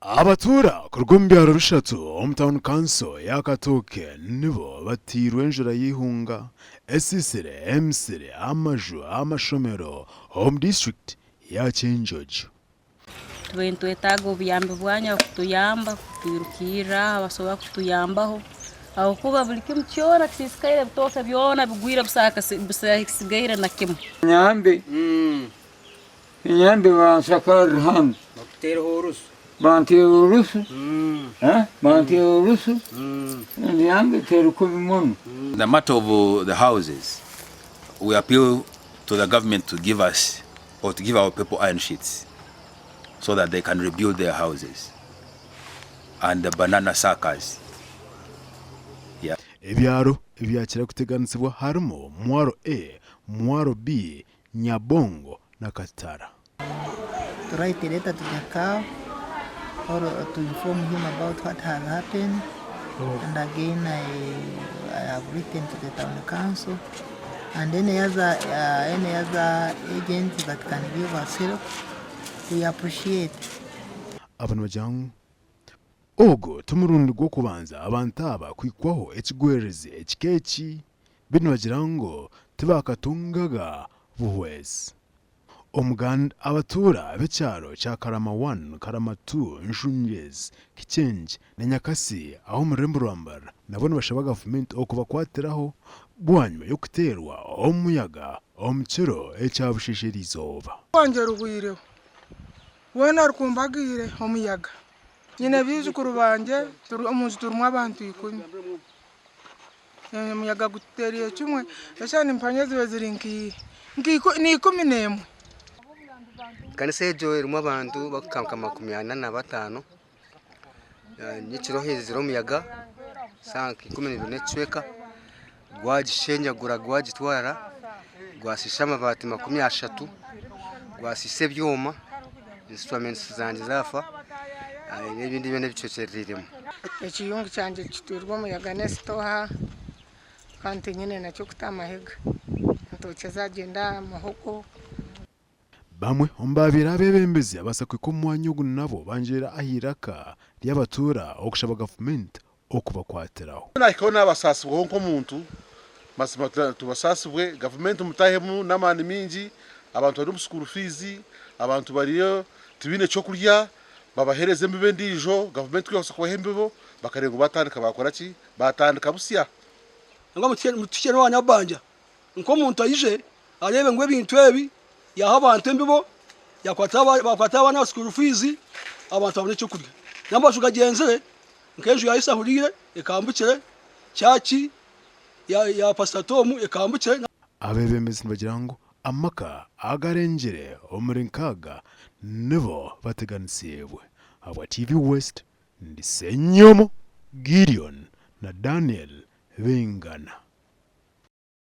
Abatuura kuruga omu byaro bishatu omu tauni kanso ya Katooke nibo bateirwe enjura y'eihunga esiisire emisiri, amaju, amashomero omu disiturikiti ya Kyenjojo. Tubaire nitwetaaga obuyambi bwanyu kutuyamba kutwirukirra aha abasobora kutuyambaho ahabw'okuba buri kimu kyona kisiisikaire ebitooke byona bigwire busaho na kimwe. Nyambe Nyambe bansakarra hanu. Bakuteereho orusu. Banteera orusu, banteera orusu, enju yange teri kubi muno. The matter of the houses, we appeal to the government to give us or to give our people iron sheets so that they can rebuild their houses and the banana suckers. Yeah. Ebyaro ebyakira kuteganisibwa harimu Mwaro A, Mwaro B, Nyabongo na Katara. To write a letter to the cow or to inform him about what has happened and again I, I have written to the town council and any other, uh, any other agent that can give us help we appreciate. Aba nibagira ngu ogu ti murundi gw'okubanza abantu aba kuhikwaho ekigwererezi ekika eki. Beitu nibagira ngu tibakatungaga buhwezi. Omuganda abatuura b'ekyaro kya Karama One, Karama Two, Nshungyezi, Kikyengye na Nyakasi aho omu rurembo rwa Mbarara nabo nibashaba gavumenti okubakwatiraho bwanyima y'okuteerwa omuyaga omu kiro ekya busheesha eriizooba. Rwangye ruhwireho, weena arukumbagiire omuyaga. Nyine baijukuru bangye, omu nju turimu abantu ikumi. Omuyaga gututeereire kimwe, eshaaha nimpamya ziba ziri nka 11. Ekanisa egyo erimu abantu barikuhika nka 45. Nyekiro haizire omuyaga shaaha nka 12 n'ekicweka gwagishenyagura gwagitwara, gwashiisha amabaati 30, gwashiisha ebyoma, instruments zangye zaafa n'ebindi byona ebicwekyereiremu. Ekiyungu kyangye kitwirwe omuyaga n'esitoha kandi tinyine na ky'okuta aha mahega. Entookye zaagyenda, muhogo. Bamwe omu baabaire abeebembezi abaasa kuhika omu mwanya ogu nabo bangyera aha eiraka ry'abatuura okushaba gavumenti okubakwatiraho. Nahikaho nabasaasibwaho nk'omuntu, mazima tubasaasibwe, gavumenti mutahemu n'amaani mingi, abantu bari omu school fees, abantu bariyo tibaine ky'okurya, babahereze embibo endiijo, gavumenti ku erikubaasa kubaha embibo bakareeba ngu batandika bakora ki, batandika busya. Nangwa mutuhikye n'owa Nabbanja nk'omuntu aije areebe ngu ebintu ebi yaaha abantu embibo, baakwatira abaana school fees, abantu babone ekyokurya. N'amaju gagyenzire nk'enju ya Isahuriire ekambukire, church ya Pastor Tom ekambukire. Abeebembezi nibagira ngu Amaka agarengire omuri nkaaga nibo bateganisiibwe. Ahabwa TV West, ndi Ssenyomo Gideon na Daniel Baingana.